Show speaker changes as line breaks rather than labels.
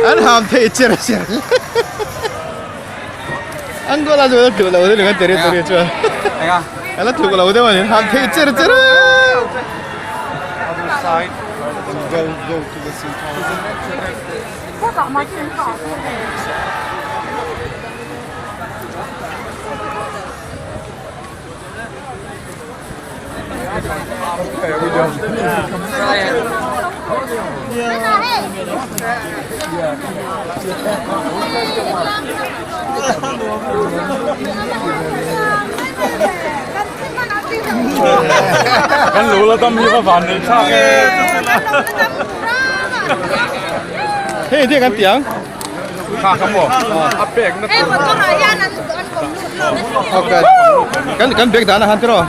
An ham thei cher cher. Angola chu a tluk lo deuh an territory chuan.
Enga?
A la tluk lo deuh a ni. Ham thei cher cher a.
Other side and go go to the center. Okay, we done.
Kan lo la dam hi va van nei thlak e.
Hei ti kan tiang.
Kha kha maw? A pek na tur.
Okay. Kan kan bek dan a han tiraw.